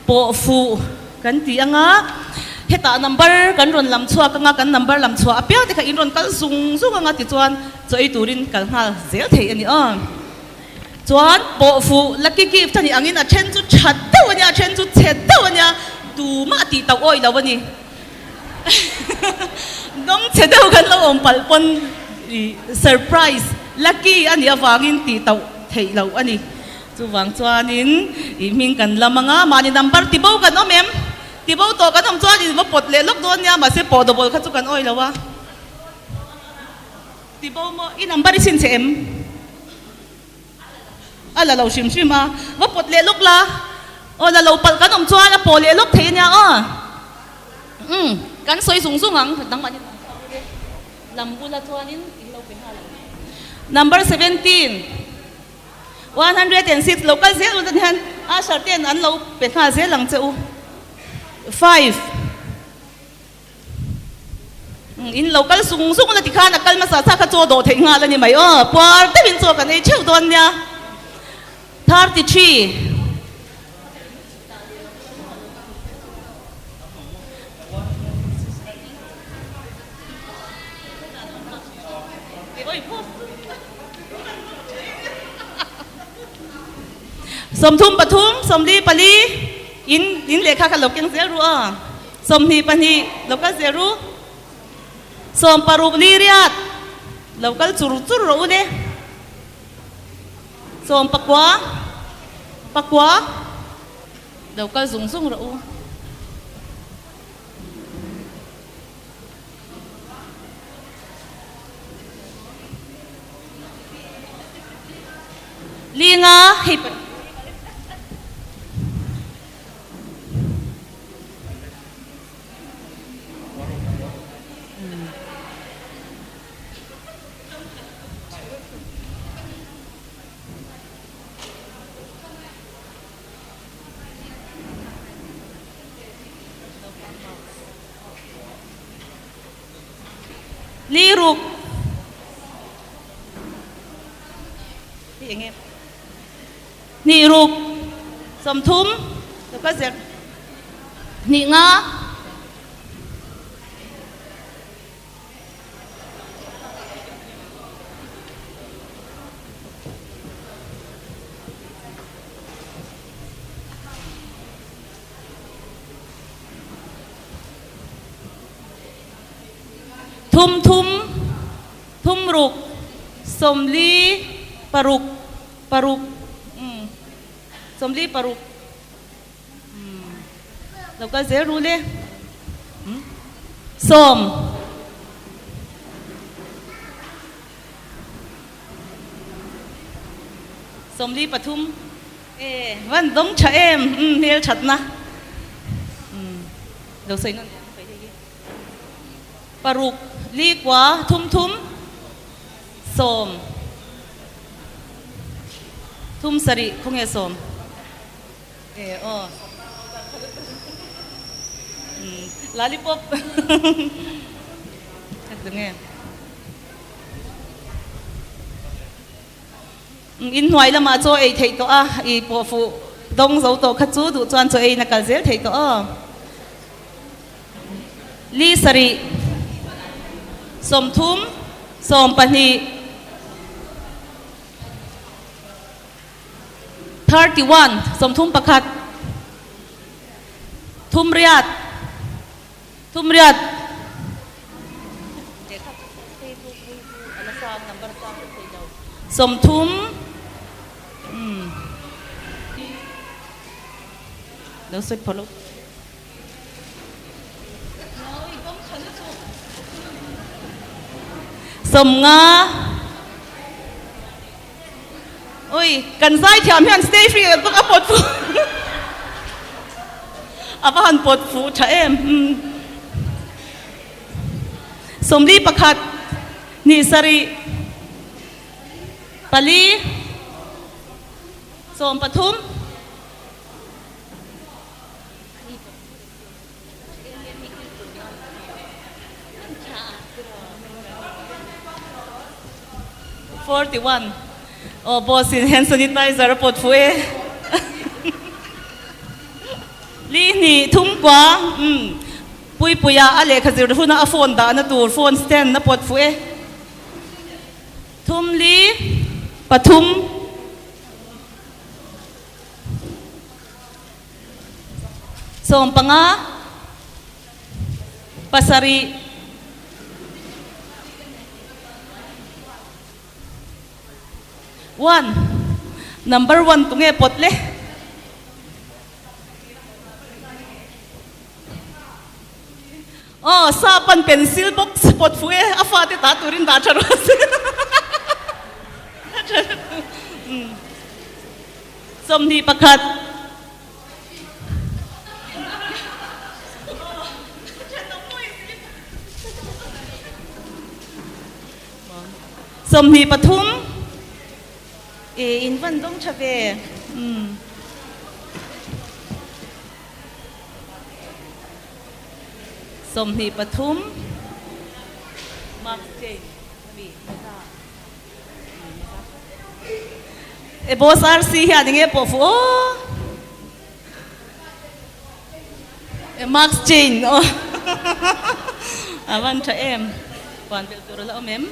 Pawh fuh kan ti anga, hetah number kan rawn lam chhuak anga, kan number lam chhuah apiang te kha in rawn kal zung zung anga tichuan chaw ei turin kal nghal zel thei a ni aw. Chuan pawh fuh lucky gift a nih angin a then chu that deuh a nia, a then chu chhe deuh a nia, tumah tih tauh awih lo a ni. Dawng chhe deuh kan lo awm palh pawn ih surprise lucky a nih avangin tih tauh theih loh a ni. Chuvang chuanin ih hming kan lam anga mahni number ti bo kan awm em? Ti bo tawh kan awm chuan in va pawt leh lawk dawn nia mahse pawh double kha chu kan awih lo a. Ti bo maw? I number i chhinchhe em? A la lo hrim hrim a, va pawt leh lawk la. Aw la lo palh kan awm chuan a pawh leh lawk thei ania aw. Umm kan sawi zung zung ang, dangmahni lam chhuak ule. Lam bula chuanin in lo pe nghal ang. Number 17, 106 lo kal zel ula hian usher ten an lo pe nghal zel ang che u. Five. In lo kal zung zung la tikhan a kal hmasa sa kha chaw dawh theih nghal a ni mai aw. Puar deuhin chaw kan ei theuh dawn nia. 33. 33, 44 in in lehkha kha lo keng zel ru aw. 22 lo kal zel ru. 60 li riat lo kal chur chur rawh u le. 19, pakua lo kal zung zung rawh u. Linga hei. Li ruk. Hnih ruk, 30, lo kal zel. Hnih nga. Thum thum, thum ruk, 40, paruk. Paruk, umm, 46, umm, lo kal zel ru le, umm, 10, 43, e, van dawng tha em, umm, hmel thatna, umm, lo sawi nawn leh ang sawi hei hi, paruk, li kua, thum thum. 10, 37 khawnge 10 e aw lollipop tunge in hnuai lamah chaw ei theih tawh a i pawh fuh dawng zo tawh kha chu duh chuan chaw eiin a kal zel theih tawh aw. Li sarih, 30, 12, 31, 31, thum riat, thum riat. 30, umm, lo sawi phawt lo. 50 Ui, kan zai thiam hian stay free ang bawk a pawt fuh a va han pawt fuh tha em. 41, hnih sarih, pali, 13. 41 Aw boss in hand sanitizer a pawt fuh e. Li hnih thum kua umm Puipuia a lehkha zir huna a phone dahna tur phone stand a pawt fuh e. Thum li pathum. 15 pasarih One number one tunge pawt le. Aw sap an pencil box pawt fuh e a fate ta turin dah tha rawh se. 21. 23 E in van dawng tha ve. Umm. 23 Mark Jane ami Meza. E boss RC hian enge pawh fuh aw. E Mark Jane aw. A van tha em. Puan belh tur a la awm em.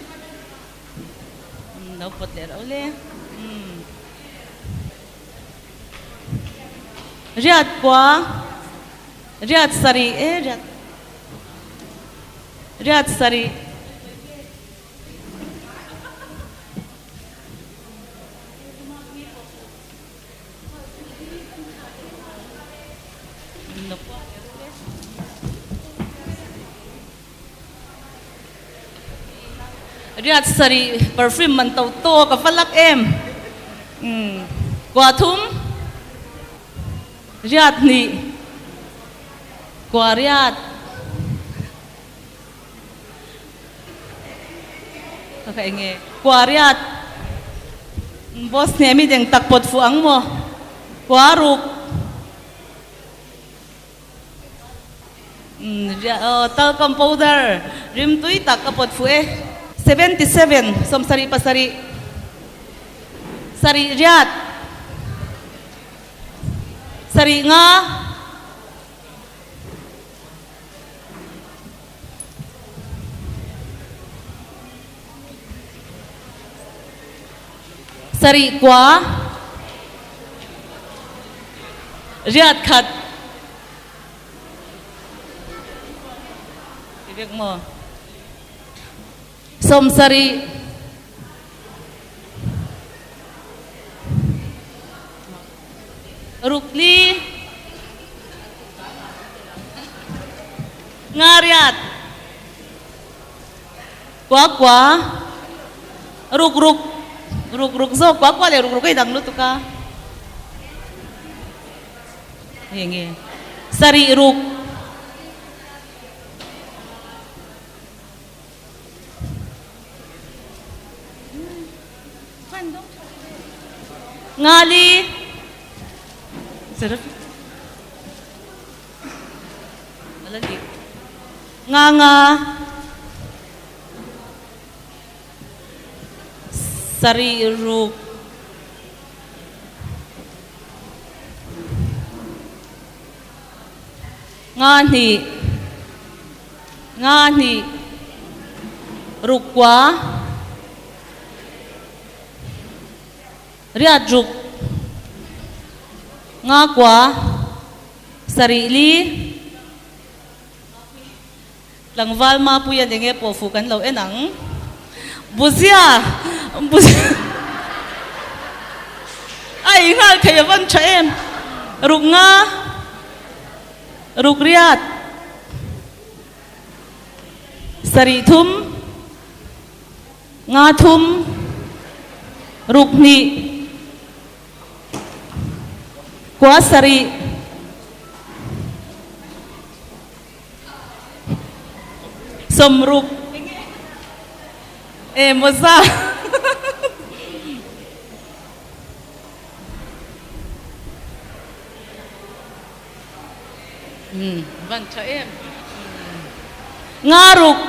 Lo pawt leh rauh le. Riat kua, riat sarih e riat riat sarih. Riat sarih perfume man to tawk a va lak em. Umm kua thum riat hnih kua riat ka kha enge kua riat boss hne mi deng tak pawt fuh ang maw kua ruk. Talcum powder rimtui tak a pawt fuh e. 77, 77, sarih riat, sarih nga. Sarih kua, riat khat. Ti vek maw? 70. Rukli. Nga riat. Kua kua. Ruk ruk. Ruk ruk zawk kua kua leh ruk ruk a inang lutuk a. Hei nge sarih ruk. Ngali. Nga nga. Sarih ruk. Nga hnih. Nga hnih. Ruk kua. Riat ruk. Nga kua. Sarih li. Tlangval Mapuia eng nge pawh fuh kan lo en ang. Buzia! Buzia! A ei nghal thei a van tha em. Ruk nga, ruk riat, sarih thum, nga thum, ruk hnih, kua sarih. 60 e mawza umm van tha em nga ruk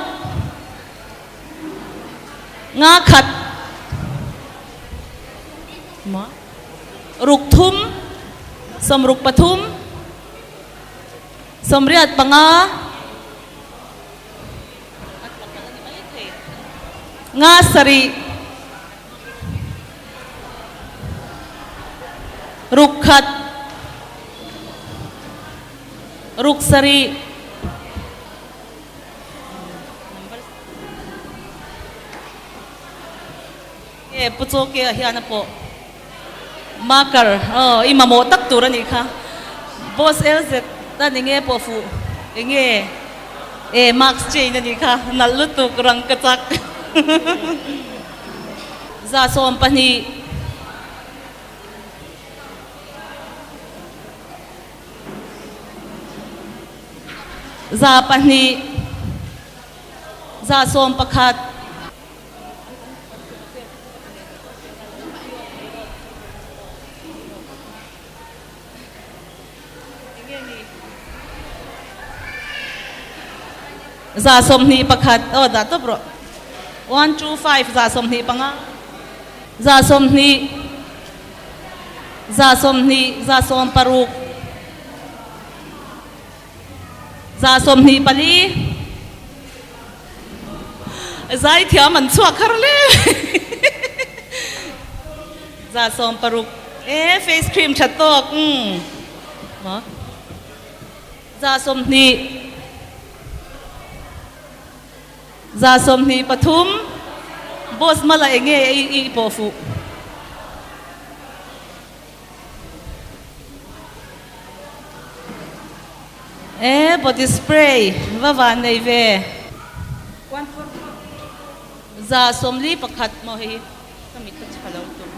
nga khat ruk thum 63. 85. Nga sarih. Ruk khat. Ruk sarih. Nge Pu Chawke ah hian a pawh marker aw i mamawh tak tur a nih kha. Boss LZ a ni nge pawh fuh enge e marks chain a nih kha nalh lutuk rang ka chak. 12. 200, 111. 121 aw dah tawp rawh. One two five 125. 120 120 160 124 Zaithiam an chhuak har hle 160 e face cream tha tawk umm maw 120 123 Boss mala enge i pawh fuh. E body spray va van nei ve. 141 maw hei ka mit kha tha lo tum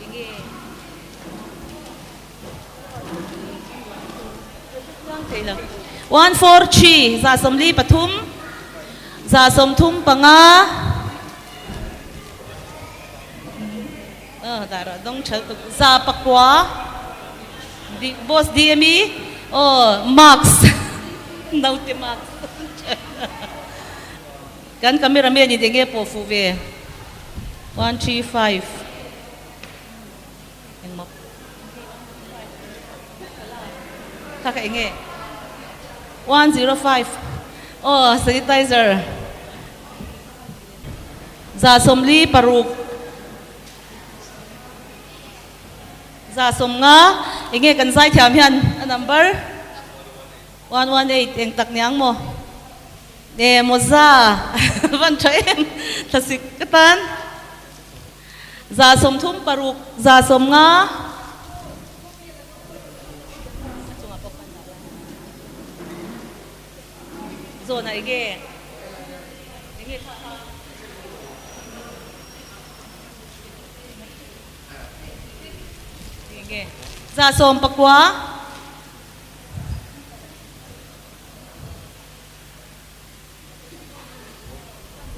enge 143 143 135. Aw dah rawh dawng tha lutuk 900 di boss DME aw mask naute mask kan camera man in enge pawh fuh ve one three five engmaw kha kha enge 105 aw sanitizer 146 150 enge kan zaithiam hian a number 118 eng tak niang maw e mawza van tha em thlasik ka tan 36 150 Zawhna enge enge kha kha. Enge 19.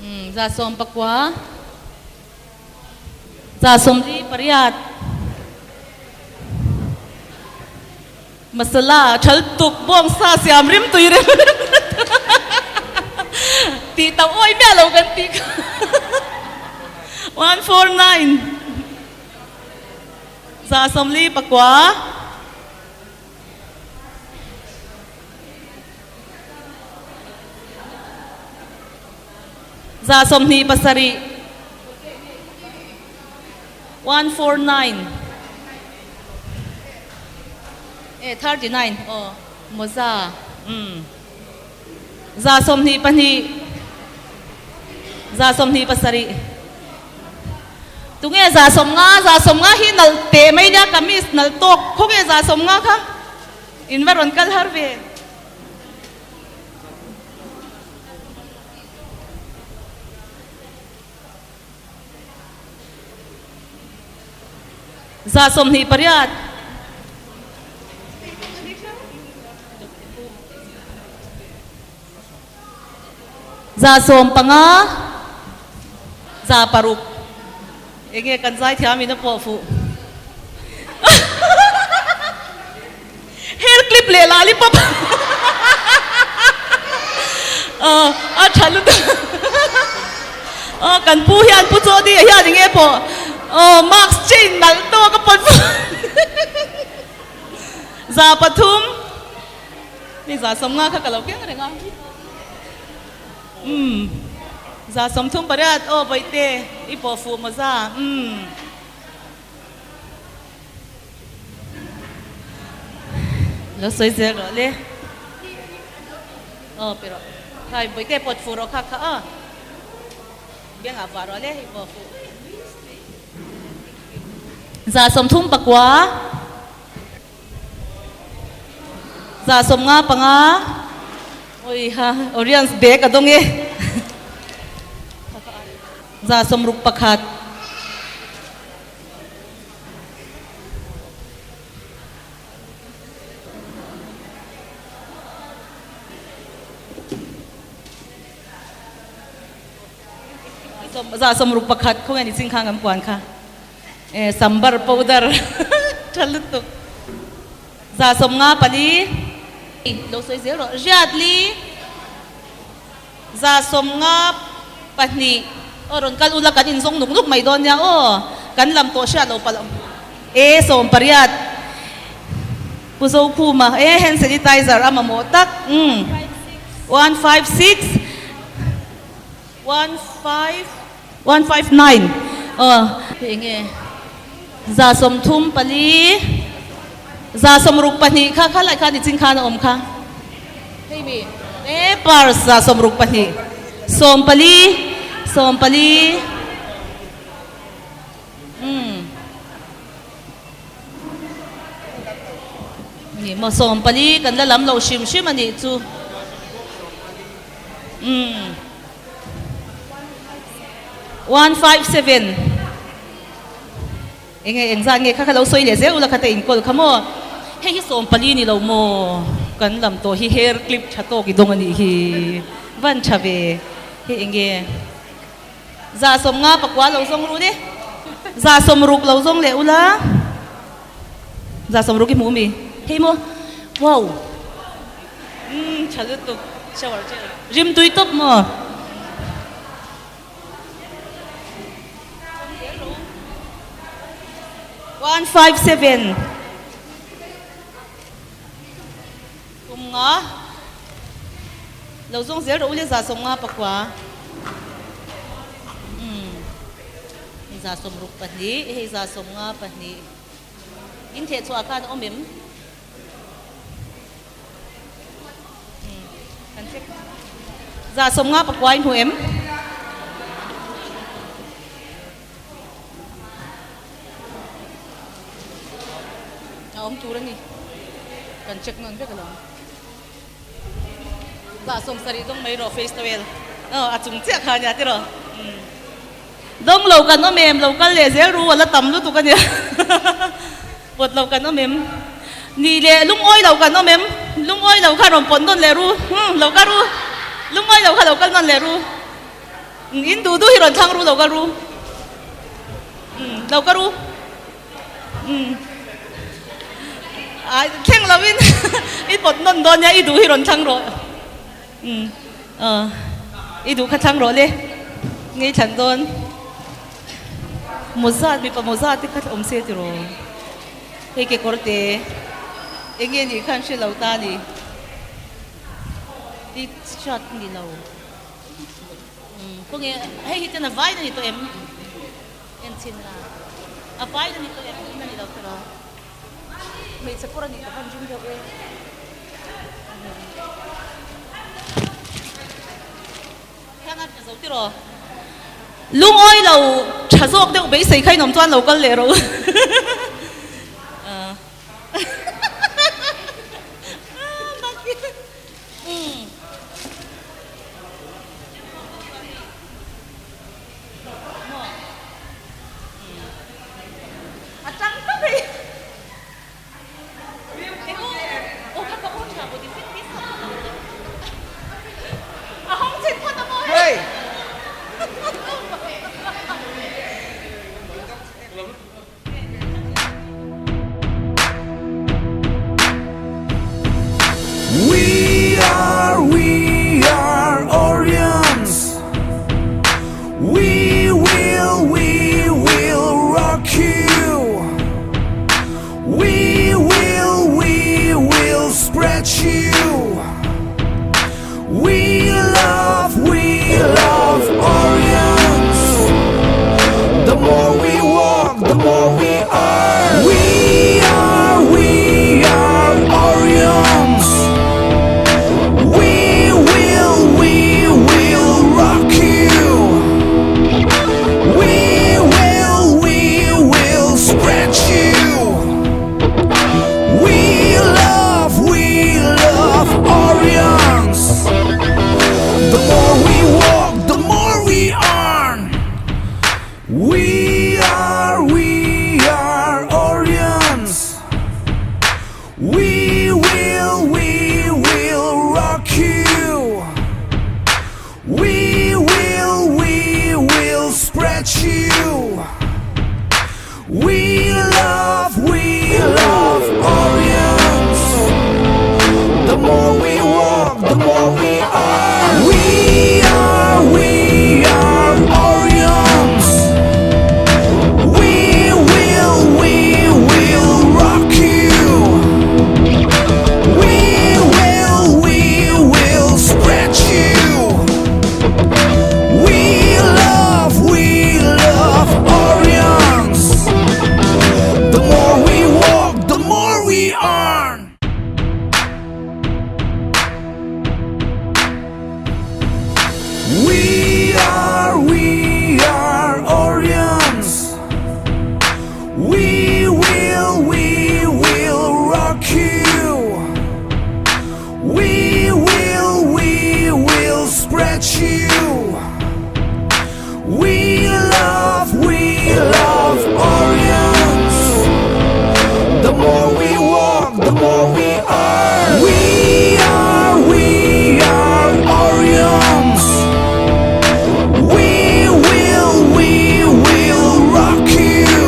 Umm 19. 48. Masala thal tuk bawng sa siam rim tui rem rem tih tauh awi miah lo kan tih kha 149 49. 27 149 e 39 aw mawza umm 22 27 tunge 150 150 hi nalh teh mai nia kamis nalh tawk khawnge 150 kha in va rawn kal har ve. 28. 150. 600. Enge kan zaithiam in a pawh fuh. Hair clip leh lollipop a tha lutuk aw kan pu hian pu Chawdi ah hian enge pawh aw mask chain nalh tawk a pawt 300. Hei 150 kha ka lo keng reng a. Umm 138 aw Bawihte i pawh fuh maw za umm. Lo sawi zel rawh le. Aw pe rawh. Khai Bawihte pawt fuh rawh kha kha aw. Biangah vah rawh le i pawh fuh. 39. 55. Oi ha Orions bag a dawng e. 61. 61 khawnge ni ching kha ngam puan kha e sambar powder tha lutuk 154 lo sawi zel rawh riat li 152 aw rawn kal ula kan inzawng nuk nuk mai dawn nia aw kan lam tawh hriat lo palh e 18 Pu Zokhuma e hand sanitizer a mamawh tak umm 156 15159 aw hei enge 34 62 kha kha lai kha nichin khan a awm kha hei mi e purse 62 14 14 umm ni maw 14 kan la lam lo hrim hrim a nih chu umm 157 Enge engzat nge kha kha lo sawi leh zel ula kha te inkawl kha maw? Hei hi 14 ni lo maw? Kan lam tawh hi hair clip tha tawk i dawng a nih hi. Van tha ve. Hei enge 59 lo zawng ru ni. 60 lo zawng leh ula. 60 i hmu mi? Hei maw? Wow! Umm tha lutuk. Shower gel. Rimtui tawp maw? 157 Kum nga lo zawng zel rawh u le 59 umm hei 62 hei 52 in theh chhuah khan a awm em? Kan check. 59 in hmu em? A awm tur a ni. Kan check nawn vek alawm. 70 dawng mai rawh face towel. Aw a chung chiah kha ania tiraw. Dawng lo kan awm em? Lo kal leh zel ru a la tam lutuk a nia. Pawt lo kan awm em? Nih leh lungawi lo kan awm em? Lungawi lo kha rawn pawt nawn leh ru. Umm lo kal ru. Lungawi lo kha lo kal nawn leh ru. In duh duh hi rawn thlang ru lo kal ru. Umm lo kal ru. Umm ai thleng lo in i pawt nawn dawn nia i duh hi rawn thlang rawh. Umm aw i duh kha thlang rawh le ngei thlan dawn mawza mipa mawza te kha awm se tiraw hei kekawr te eng nge nih khan hre lo ta ni i shirt ni lo umm khawnge hei hi chuan a vain a ni tawh em en chhin la a vain a ni tawh em a ni lo tiraw. Hmeichhe kawr a nih ka van ring deuh e. Thiang a zo tiraw. Lungawi lo tha zawk deuh beisei kha in awm chuan lo kal leh rawh u. A tang tlat hei. A hawng chin phawt a maw hei. We love, we love Orions. The more we walk, the more we are. We are, we are Orions. We will, we will rock you. We will, we will spread you. We love, we love Orions. The more we walk, the more we earn. We are, we are Orions. We will, we will rock you. We will, we will spread you. We love, we love Orions. The more we walk, the more we are. We are, we are Orions. We will, we will rock you.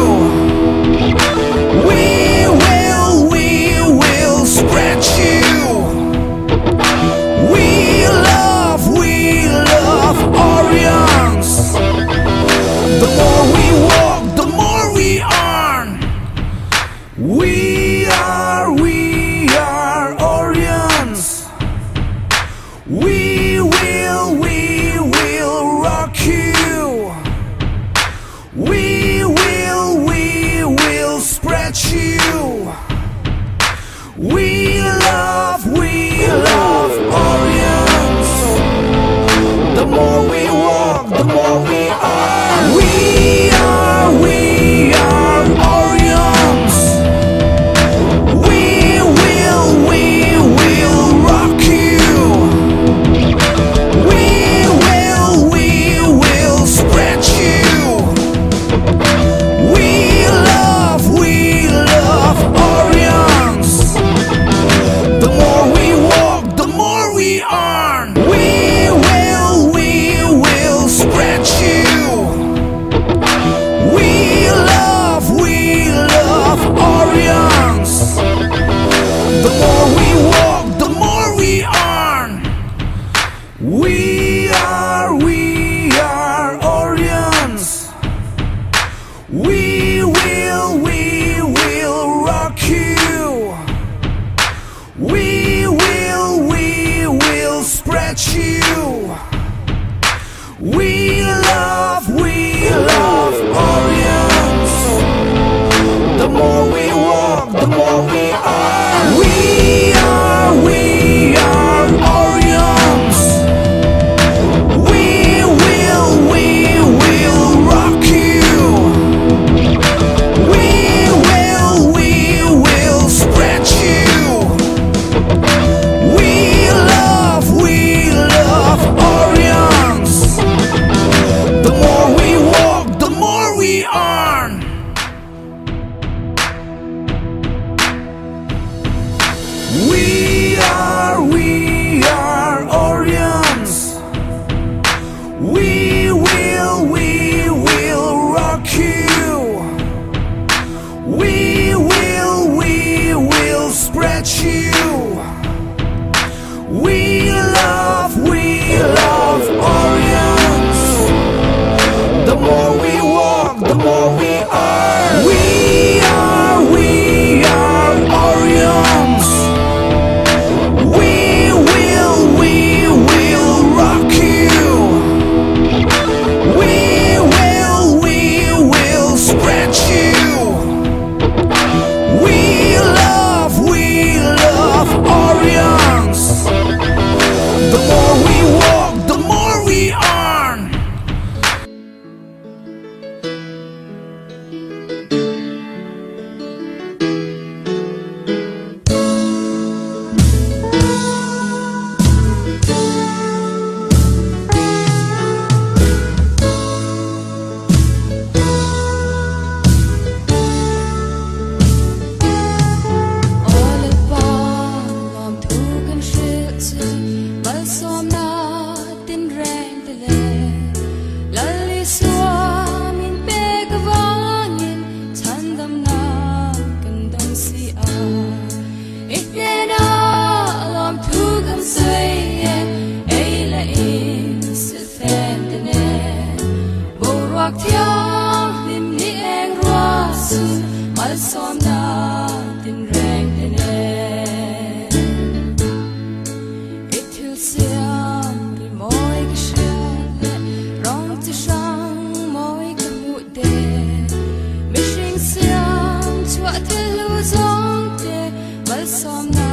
Malsawmna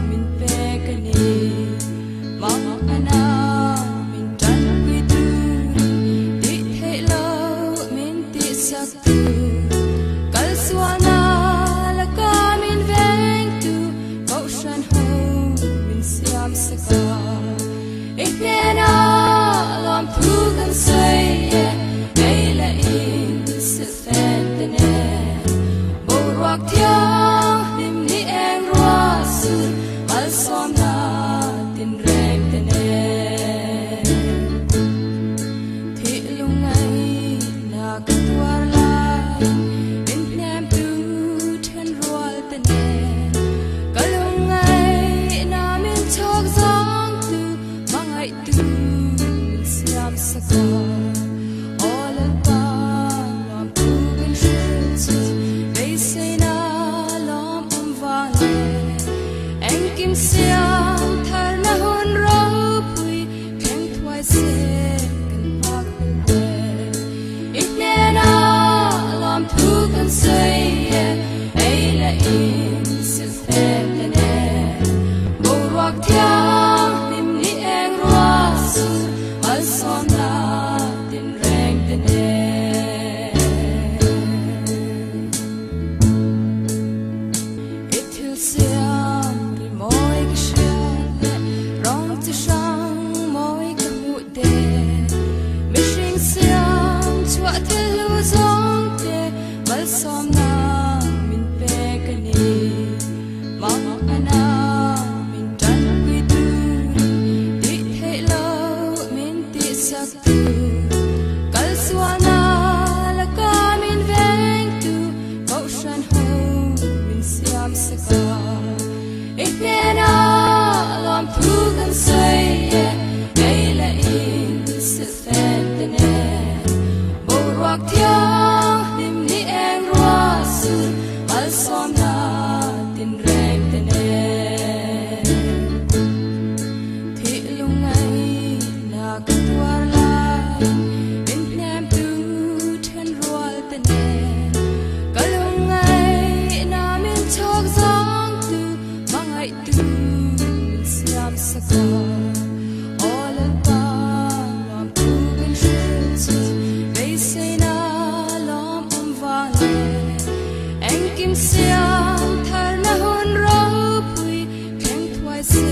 min pek a ni. Mangana min tanpui turin tih theih loh min tihsak tu. Kalsualna laka min vengtu Kohhran ho min siam sak a. I hnena lawmthu kan sawi e, ei leh in silhfen te nen. Boruak thianghlim ni eng ruah sur malsawmna tinreng te nen. Thih lungngaihna ka tuar laiin min hnemtu then rual te nen. Ka lungngaihna min chhawk zawngtu hmangaihtu min siam sak a. Aw Lalpa nuamtu kan hrilh chu beiseina lawmawm vang e. Engkim siam tharna hun ropui thleng thuai se kan nghak hlel e. I hnena lawmthu kan sawi e, ei leh in silhfet te nen. Boruak thianghlim ni eng ruah sur malsawmna tinreng te nen. I thil siam ri mawi ka hriat leh rawng chi hrang mawi ka hmuh te. Mihring siam chhuah thil hlu zawng te malsawmna min pek a ni. Mangana min tanpui turin tih theih loh min tihsak tu. Kalsualna laka min vengtu Kohhran ho min siam sak a. I hnena lawmthu kan sawi e, ei leh in silhfen te nen. Boruak thianghlim ni eng ruah sur malsawmna tinreng te nen. Thih lungngaihna ka tuar laiin min hnemtu then rual te nen. Ka lungngaihna min chhawk zawngtu hmangaihtu min siam sak a. Aw Lalpa nuamtu kan hrilh chu beiseina lawmawm vang e. Engkim siam tharna hun ropui thleng thuai se.